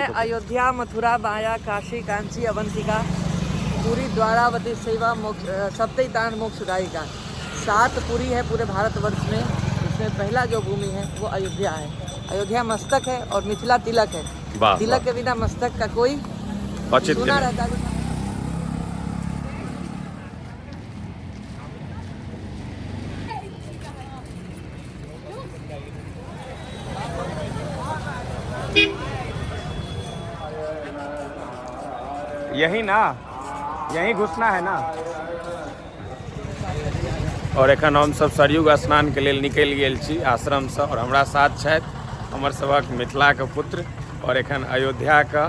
हैं अयोध्या मथुरा बाया काशी कांची अवंतिका पूरी द्वारावती सेवा मोक्ष सप्ततान मोक्षदायिका। 7 पुरी है पूरे भारतवर्ष में, उसमें पहला जो भूमि है वो अयोध्या है। अयोध्या मस्तक है और मिथिला तिलक है। तिलक के बिना मस्तक का कोई सुना रहता है। यही ना, यही घुसना है ना। और एखन हम सब सरयुग स्नान के लेल निकलि गेल छी आश्रम से, और हमरा साथ छथि हमर सबक मिथिला के पुत्र और एखन अयोध्या के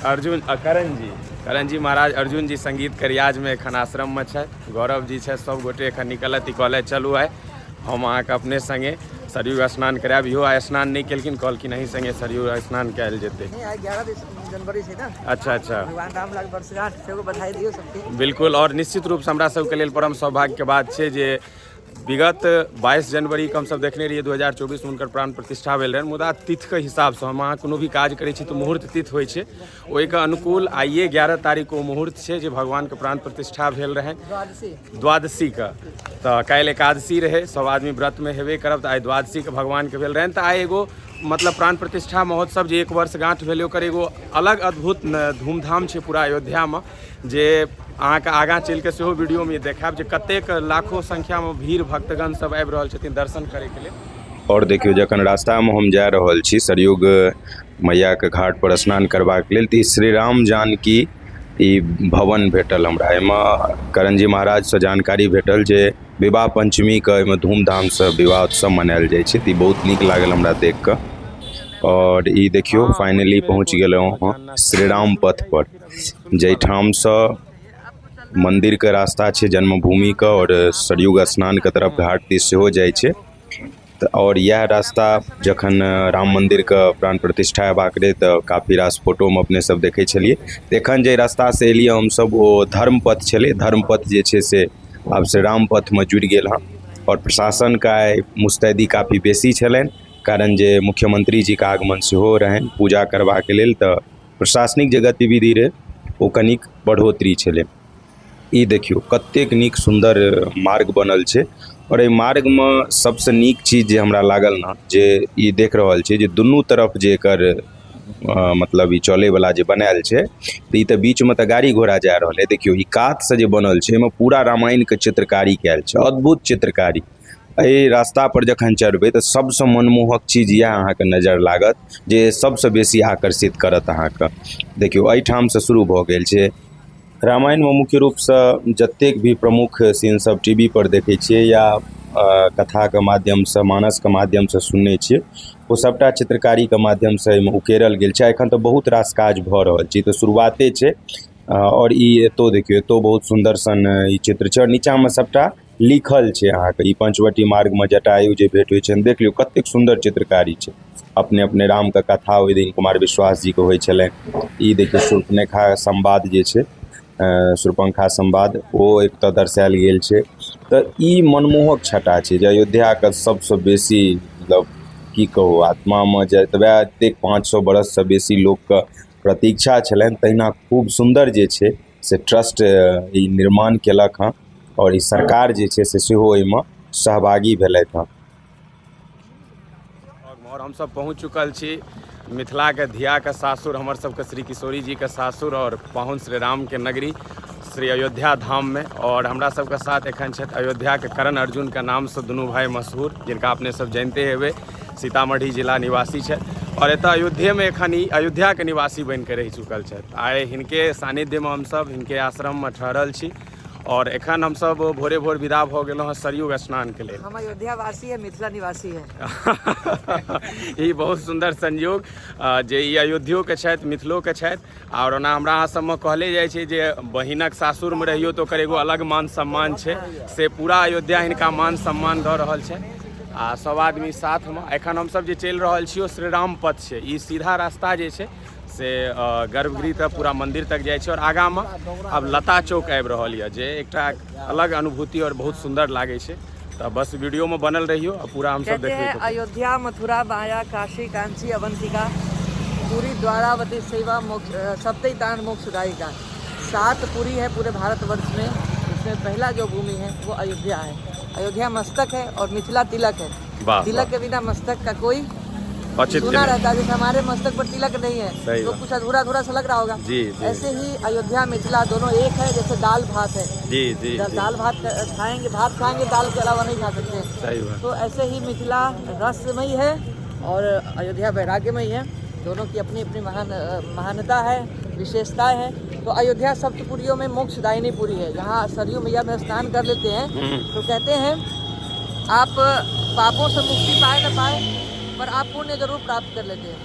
अर्जुन करण जी, करण जी महाराज अर्जुन जी संगीत के रियाज में एखन आश्रम में छथि। गौरव जी छथि, सब गोटे एखन निकलत, कहलथि चलू आइ हम अहाँके अपने संगे सरयू स्नान करायब। इहो आइ स्नान नहि केलखिन, कहलखिन अहीं संगे सरयू स्नान कयल जेतै। नहीं, आइ 11 जनवरी छै ने। अच्छा अच्छा, भगवान राम लाल वर्षगांठ सेहो बधाई दियौ सबके। बिल्कुल, और निश्चित रूपसँ हमरा सबके लेल परम सौभाग्यके बात छै जे विगत 22 जनवरीके हमसब देखने रहियै 2024 में हुनकर प्राण प्रतिष्ठा भेल रहनि, मुदा तिथिके हिसाबसँ हम अहाँ कोनो भी काज करै छी तऽ मुहूर्त तिथि होइ छै, ओहिके अनुकूल आइए 11 तारीख ओ मुहूर्त छै जे भगवानके प्राण प्रतिष्ठा भेल रहनि द्वादशीके। तऽ काल्हि एकादशी रहै, सब आदमी व्रतमे हेबे करब, तऽ आइ द्वादशीके भगवानके भेल रहनि। तऽ आइ एगो मतलब प्राण प्रतिष्ठा महोत्सव जे 1 वर्षगांठ भेलै ओकर एगो अलग अद्भुत धूमधाम छै पूरा अयोध्यामे, जे अहाँके आगाँ चलिके सेहो वीडियोमे देखायब जे कतेक लाखो संख्यामे भीड़ भक्तगण सब आबि रहल छथिन दर्शन करैके लेल। और देखियौ जखन रास्तामे हम जा रहल छी सरयुग मैयाके घाट पर स्नान करबाक लेल तऽ ई श्री राम जानकी ई भवन भेटल हमरा। एहिमे करणजी महाराजसँ जानकारी भेटल जे विवाह पञ्चमीके एहिमे धूमधामसँ विवाह उत्सव मनायल जाइ छै, तऽ ई बहुत नीक लागल हमरा देखि कऽ। आओर ई देखियौ फाइनली पहुँच गेलहुँ हम श्री राम पथ पर, जाहिठामसँ मन्दिरके रास्ता छै जन्मभूमिके आओर सरयुग स्नानके तरफ घाट दिस सेहो जाइ छै। तऽ आओर इएह रास्ता जखन राम मन्दिरके प्राण प्रतिष्ठा हेबाक रहै तऽ काफी रास फोटोमे अपने सब देखै छलियै। तऽ एखन जे रास्तासँ एलियै हमसब ओ धर्मपथ छलै, धर्मपथ जे छै से आब से राम पथमे जुड़ि गेल हँ। आओर प्रशासनके आइ मुस्तैदी काफी बेसी छलनि, कारण जे मुख्यमंत्री जीके आगमन सेहो रहनि पूजा करबाके लेल, तऽ प्रशासनिक जे गतिविधि रहै ओ कनिक बढ़ोतरी छलै। ई देखियौ कतेक नीक सुन्दर मार्ग बनल छै। आओर एहि मार्गमे सबसँ नीक चीज जे हमरा लागल ने जे ई देख रहल छी जे दुनू तरफ जे एकर मतलब ई चलैवला जे बनायल छै, तऽ ई तऽ बीचमे तऽ गाड़ी घोड़ा जा रहल अइ। देखियौ ई कातसँ जे बनल छै एहिमे पूरा रामायणके चित्रकारी कयल छै, अद्भुत चित्रकारी। एहि रास्तापर जखन चढ़बै तऽ सबसँ मनमोहक चीज इएह अहाँके नजर लागत जे सबसँ बेसी आकर्षित करत अहाँके। देखियौ एहिठामसँ शुरू भऽ गेल छै। रामायणमे मुख्य रूपसँ जतेक भी प्रमुख सीन सब टी वी पर देखै छियै या कथाके माध्यमसँ मानसके माध्यमसँ सुनने छियै, ओ सबटा चित्रकारीके माध्यमसँ एहिमे उकेरल गेल छै। एखन तऽ बहुत रास काज भऽ रहल छै, ई तऽ शुरुआते छै। आओर ई एतौ देखियौ, एतौ बहुत सुन्दर सन ई चित्र छै आओर नीचाँमे सबटा लिखल छै अहाँके। ई पंचवटी मार्गमे जटायु जे भेट होइ छनि, देख लियौ कतेक सुन्दर चित्रकारी छै। अपने अपने रामके कथा ओहि दिन कुमार विश्वास जीके होइ छलनि। ई देखियौ शूर्पणखा संवाद जे छै, शूर्पणखा संवाद ओ एतऽ दर्शायल गेल छै। तऽ ई मनमोहक छटा छै जे अयोध्याके सबसँ बेसी मतलब की कहू आत्मामे जतबे एतेक 500 बरससँ बेसी लोकके प्रतीक्षा छलनि, तहिना खूब सुन्दर जे छै से ट्रस्ट ई निर्माण केलक हँ आओर ई सरकार जे छै से सेहो एहिमे सहभागी भेलथि हँ। और हमसब पहुँच चुकल छी मिथिलाके धियाके सासुर, हमर सबके श्री किशोरी जीके सासुर और पाहुन श्री रामके नगरी श्री अयोध्या धाममे। और हमरा सबके साथ एखन छथि अयोध्याके करण अर्जुनके नामसँ दुनू भाई मशहूर, जिनका अपने सब जानिते हेबै, सीतामढ़ी जिला निवासी छथि और एतऽ अयोध्येमे एखन ई अयोध्याके निवासी बनिके रहि चुकल छथि। आइ हिनके सानिध्यमे हमसब हिनके आश्रममे ठहरल छी और एखन हमसब भोरे भोर विदा भऽ गेलहुँ हँ सरयुग स्नानके लेल। हम अयोध्या वासी है, मिथिला निवासी है। ई बहुत सुन्दर संयोग जे ई अयोध्योके छथि, मिथिलोके छथि। आओर ओना हमरा अहाँ सबमे कहले जाइ छै जे बहिनक सासुरमे रहियौ तऽ ओकर एगो अलग मान सम्मान छै, से पूरा अयोध्या हिनका मान सम्मान दऽ रहल छै। आ सब आदमी साथमे एखन हमसब जे चलि रहल छी ओ श्री राम पथ छै। ई सीधा रास्ता जे छै से गर्भगृह तक पूरा मंदिर तक जाइ छै और आगाँमे आब लता चौक आबि रहल यऽ, जे एकटा अलग अनुभूति और बहुत सुन्दर लागै छै। तऽ बस वीडियोमे बनल रहियौ आ पूरा हमसब कहते हैं देखबै। अयोध्या मथुरा बाया काशी कांची अवंतिका पूरी द्वारावती सेवा मोक्ष सप्ततान मोक्षदायिका। 7 पुरी है पूरे भारतवर्ष में, उसमें पहला जो भूमि है वो अयोध्या है। अयोध्या मस्तक है और मिथिला तिलक है। वाह। तिलक के बिना मस्तक का कोई औचित्य सुना नहीं। रहता है। जैसे हमारे मस्तक पर तिलक नहीं है सही तो बात। कुछ अधूरा अधूरा सा लग रहा होगा। जी जी ऐसे ही अयोध्या मिथिला दोनों एक है, जैसे दाल भात है। जी जी जी दाल भात खाएंगे, भात खाएंगे, दाल के अलावा नहीं खा सकते। सही बात। तो ऐसे ही मिथिला रसमयी है और अयोध्या वैराग्यमयी है। दोनों की अपनी अपनी महानता है, विशेषताएं हैं। तो अयोध्या सप्तपुरियों में मोक्षदायिनी पुरी है। यहाँ सरयू मैया में स्नान कर लेते हैं तो कहते हैं आप पापों से मुक्ति पाए न पाए पर आप पुण्य जरूर प्राप्त कर लेते हैं।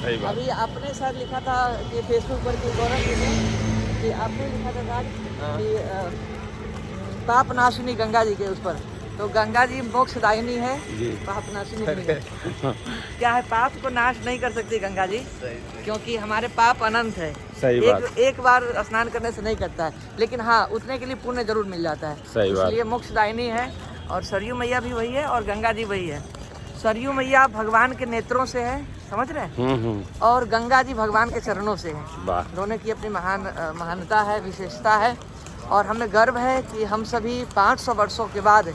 सही बात। अभी आपने शायद लिखा था कि फेसबुक पर कि गौरव जी ने कि आपने लिखा था शायद कि पाप नाशिनी गंगा जी के उस पर, तो गंगा जी मोक्षदायिनी है, पाप नाशिनी नहीं है। क्या है, पाप को नाश नहीं कर सकती गंगा जी, क्योंकि हमारे पाप अनंत है। सही एक बात। एक बार स्नान करने से नहीं करता है, लेकिन हाँ उतने के लिए पुण्य जरूर मिल जाता है। सही बात। इसलिए मोक्षदायिनी है। और सरयू मैया भी वही है और गंगा जी वही है। सरयू मैया भगवान के नेत्रों से है, समझ रहे हैं, और गंगा जी भगवान के चरणों से है। वाह। दोनों की अपनी महानता है, विशेषता है। और हमें गर्व है कि हम सभी 500 वर्षों के बाद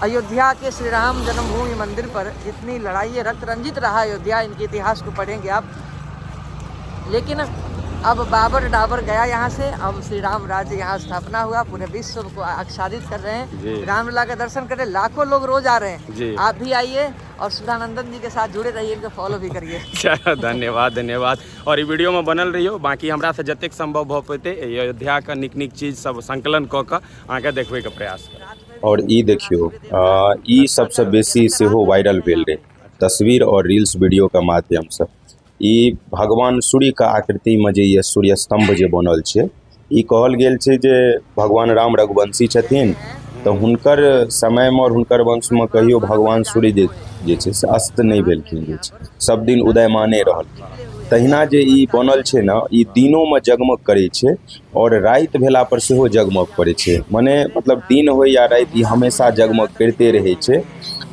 अयोध्या के श्री राम जन्मभूमि मंदिर पर जितनी लड़ाई रक्त रंजित रहा अयोध्या, इनके इतिहास को पढ़ेंगे आप, लेकिन अब बाबर डाबर गया यहाँ से, अब श्री राम राज्य यहाँ स्थापना हुआ, पूरे विश्व को आच्छादित कर रहे हैं। रामलला का दर्शन करने लाखों लोग रोज आ रहे हैं। आप भी आइए और सुधानंदन जी के साथ जुड़े रहिए, इनको फॉलो भी करिए। चलो, धन्यवाद धन्यवाद। और ई वीडियो में बनल रहियो, बाकी हमरा से जतेक संभव भऽ पेतै एहि अयोध्याके नीक नीक चीज सब संकलन कऽ कऽ अहाँके देखबैके प्रयास करब। आओर ई देखियौ, ई सबसँ बेसी सेहो वायरल भेल रहै तस्वीर आओर रील्स वीडियोके माध्यमसँ। ई भगवान सूर्यके आकृतिमे जे ये सूर्य स्तम्भ जे बनल छै, ई कहल गेल छै जे भगवान राम रघुवंशी छथिन तऽ हुनकर समयमे आओर हुनकर वंशमे कहियो भगवान सूर्य जे छै से अस्त नहि भेलखिन, जे छै सब दिन उदयमाने रहलखिन। तहिना जे ई बनल छै ने, ई दिनोमे जगमग करै छै आओर राति भेला पर सेहो जगमग करै छै। मने मतलब दिन होइ या राति, ई हमेशा जगमग करिते रहै छै,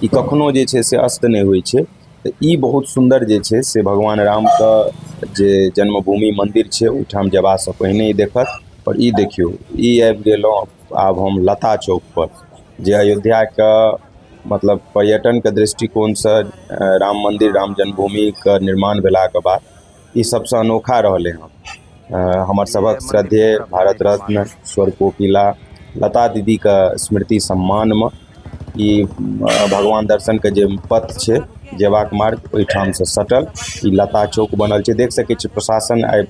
ई कखनो जे छै से अस्त नहि होइ छै। तऽ ई बहुत सुन्दर जे छै से भगवान रामके जे जन्मभूमि मन्दिर छै ओहिठाम जेबासँ पहिने ई देखत। आओर ई देखियौ, ई आबि गेलहुँ आब हम लता चौकपर, जे अयोध्याके मतलब पर्यटनके दृष्टिकोणसँ राम मन्दिर राम जन्मभूमिके निर्माण भेलाके बाद ई सबसँ अनोखा रहलै हँ। हमर सभक श्रद्धेय भारत रत्न स्वर कोकिला लता दीदीके स्मृति सम्मानमे ई भगवान दर्शनके जे पथ छै जेबाक मार्ग, ओहिठामसँ सटल ई लता चौक बनल छै। देख सकै छी प्रशासन आइ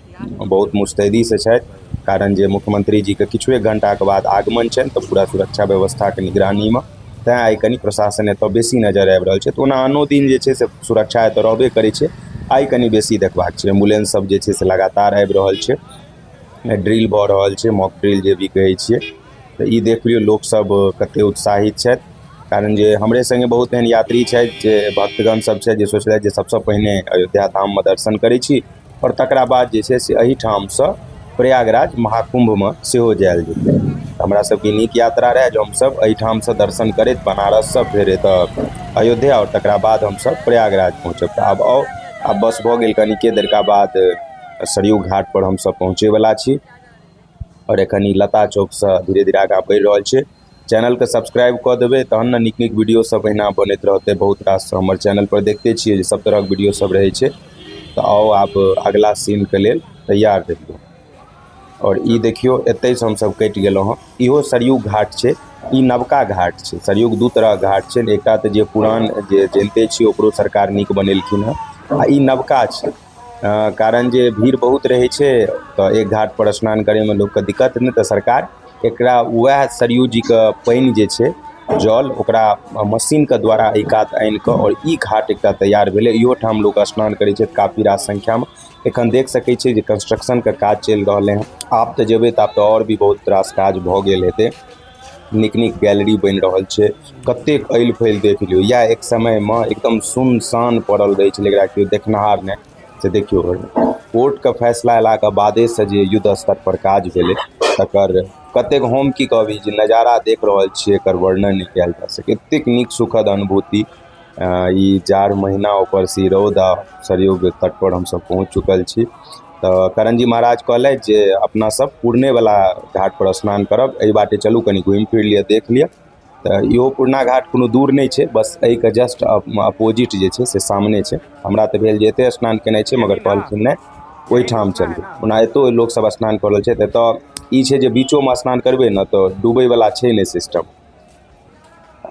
बहुत मुस्तैदीसँ छथि, कारण जे मुख्यमंत्री जीके किछुए घंटाके बाद आगमन छनि, तऽ पूरा सुरक्षा व्यवस्थाके निगरानीमे तैँ आइ कनि प्रशासन एतऽ बेसी नजर आबि रहल छै। तऽ ओना आनो दिन जे छै से सुरक्षा एतऽ रहबे करै छै, आइ कनि बेसी देखबाक छै। एम्बुलेंस सब जे छै से लगातार आबि रहल छै, ड्रिल भऽ रहल छै, मॉक ड्रिल जे भी कहै छियै। तऽ ई देख लियौ लोकसब कते उत्साहित छथि, कारण जे हमरे संगे बहुत एहन यात्री छथि जे भक्तगण सब छथि जे सोचलथि जे सबसँ पहिने अयोध्या धाममे दर्शन करै छी आओर तकरा बाद जे छै से एहिठामसँ प्रयागराज महाकुम्भमे सेहो जायल जेतै। हमरा सबके नीक यात्रा रहए जे हमसब एहिठामसँ दर्शन करैत बनारससँ फेर एतऽ अयोध्या आओर तकरा बाद हमसब प्रयागराज पहुँचब। तऽ आब आउ, आब बस भऽ गेल, कनिके देरका बाद सरयू घाटपर हमसब पहुँचैवला छी। आओर एखन ई लता चौकसँ धीरे धीरे आगाँ बढ़ि रहल छै। चैनलके सब्सक्राइब कऽ देबै तहन ने नीक नीक वीडियो सब एहिना बनैत रहतै। बहुत रास हमर चैनलपर देखते छियै जे सब तरहक वीडियो सब रहै छै। तऽ आउ आब अगिला सीनके लेल तैयार रहियौ। आओर ई देखियौ एतहिसँ हमसब कटि गेलहुँ हँ, इहो सरयू घाट छै, ई नवका घाट छै। सरयूके दू तरहक घाट छै, एकटा तऽ जे पुरान जे जनिते छियै ओकरो सरकार नीक बनेलखिन हँ, आ ई नवका छै। कारण जे भीड़ बहुत रहै छै तऽ एक घाटपर स्नान करैमे लोकके दिक्कत नहि, तऽ सरकार एकरा वएह सरयू जीके पानि जे छै जल ओकरा मशीनके द्वारा एहि कात आनिकऽ आओर ई घाट एकटा तैयार भेलै। इहो ठाम लोक स्नान करै छथि काफी रास संख्यामे। एखन देख सकै छियै जे कंस्ट्रक्शनके काज चलि रहलै हँ। आब तऽ जेबै तऽ आब तऽ आओर भी बहुत रास काज भऽ गेल हेतै। नीक नीक गैलरी बनि रहल छै, कतेक ऐल फैल देख लियौ। इएह एक समयमे एकदम सुनसान पड़ल रहै छलै, एकरा केओ देखनिहार नहि। से देखियौ कोर्टके फैसला अयलाके बादेसँ जे युद्ध स्तर पर काज भेलै तकर कतेक हम की कहबै, जे नजारा देख रहल छियै एकर वर्णन नहि कयल जा सकै। एतेक नीक सुखद अनुभूति ई जाड़ महीना ऊपरसँ ई रौद आ सरयुग तटपर हमसभ पहुँच चुकल छी। तऽ करणजी महाराज कहलथि जे अपना सब पुरनेवला घाटपर स्नान करब, एहि बाटे चलू कनि घुमि फिर लिअ, देख लिअ। तऽ इहो पुरना घाट कोनो दूर नहि छै, बस एहिके जस्ट अपोजिट जे छै से सामने छै। हमरा तऽ भेल जे एतहि स्नान केनाइ छै, मगर कहलखिन नहि, ओहिठाम चलबै। ओना एतहु लोकसभ स्नान कऽ रहल छै। तऽ एतय ई छै जे बीचोमे स्नान करबै ने तऽ डूबयवला छै नहि सिस्टम।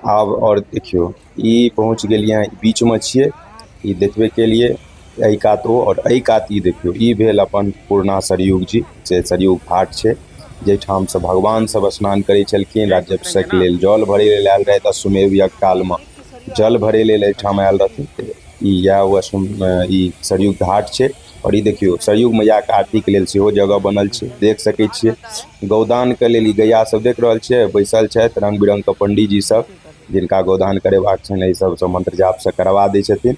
आब आओर देखियौ, ई पहुँच गेलियै, बीचमे छियै, ई देखबे केलियै एहि कात ओ आओर एहि कात ई देखियौ, ई भेल अपन पुरना सरयुग जी, जे सरयुग घाट छै, जाहिठामसँ भगवान सब स्नान करै छलखिन। राज्याभिषेक लेल जल भरै लेल आयल रहथि, अश्वमेघ यज्ञ कालमे जल भरै लेल एहिठाम आयल रहथिन। तऽ ई इएह ओ अश्व ई सरयुग घाट छै। आओर ई देखियौ, सरयुग मैयाके आरतीके लेल सेहो जगह बनल छै, देख सकै छियै। गौदानके लेल ई गैया सब देख रहल छियै बैसल छथि, रङ्ग बिरङ्गके पंडीजी सब, जिनका गौदान करेबाक छनि एहि सबसँ मन्त्र जापसँ करबा दै छथिन।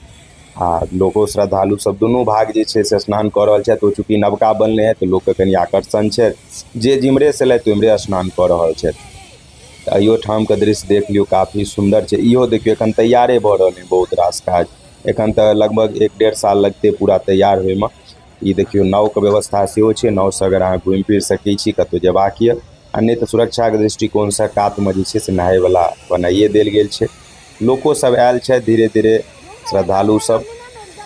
आ लोको श्रद्धालु सब दुनू भाग जे छै से स्नान कऽ रहल छथि। ओ चूँकि नवका बनलै हँ तऽ लोकके कनि आकर्षण छै, जे जिम्हरेसँ एलथि ओम्हरे स्नान कऽ रहल छथि। तऽ एहियो ठामके दृश्य देख लियौ, काफी सुन्दर छै। इहो देखियौ, एखन तैयारे भऽ रहल है बहुत रास काज, एखन तऽ लगभग 1-1.5 साल लगतै पूरा तैयार होइमे। ई देखियौ, नावके व्यवस्था सेहो छै, नावसँ अगर अहाँ घुमि फिर सकै छी, कतहु जेबाक यऽ। आ नहि तऽ सुरक्षाके दृष्टिकोणसँ कातमे जे छै से नहायवला बनाइए देल गेल छै। लोको सब आयल छथि धीरे धीरे, श्रद्धालु सब,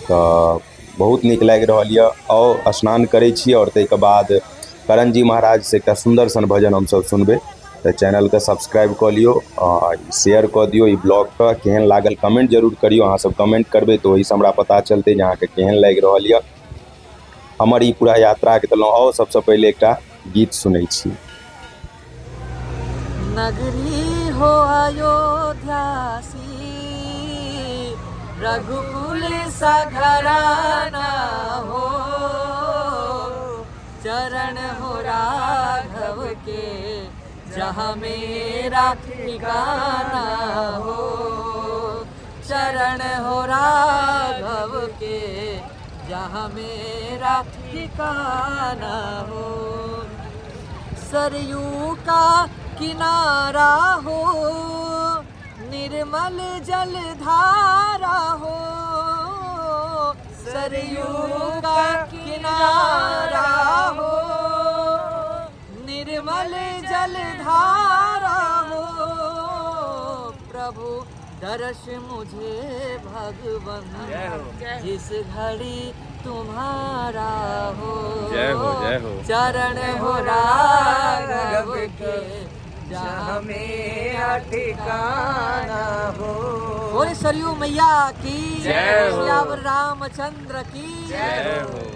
तऽ बहुत नीक लागि रहल यऽ। आउ स्नान करै छी आओर ताहिके बाद करणजी महाराजसँ एकटा सुन्दर सन भजन हमसब सुनबै। तऽ चैनलके सब्सक्राइब कऽ लियौ आ शेयर कऽ दियौ ई ब्लॉगके। केहन लागल कमेंट जरूर करियौ। अहाँ सब कमेंट करबै तऽ ओहिसँ हमरा पता चलतै जे अहाँके केहन लागि रहल यऽ हमर ई पूरा यात्राके देलहुँ। आउ सबसँ पहिले एकटा गीत सुनै छी। नगरी हो अयोध्या सी, रघुकुल सा घराना हो, चरण हो राघव के जहाँ मेरा ठिकाना हो, चरण हो राघव के जहाँ मेरा ठिकाना हो, सरयू का किनारा हो, निर्मल जल धारा हो, सरयू का किनारा हो, निर्मल जल धारा हो, प्रभु दर्श मुझे भगवन जिस घड़ी तुम्हारा हो, जय हो, जय हो। चरण हो राघव के जहाँ मेरा ठिकाना हो। बोले सरयू मैया की जय हो। सियावर रामचंद्र की जय हो।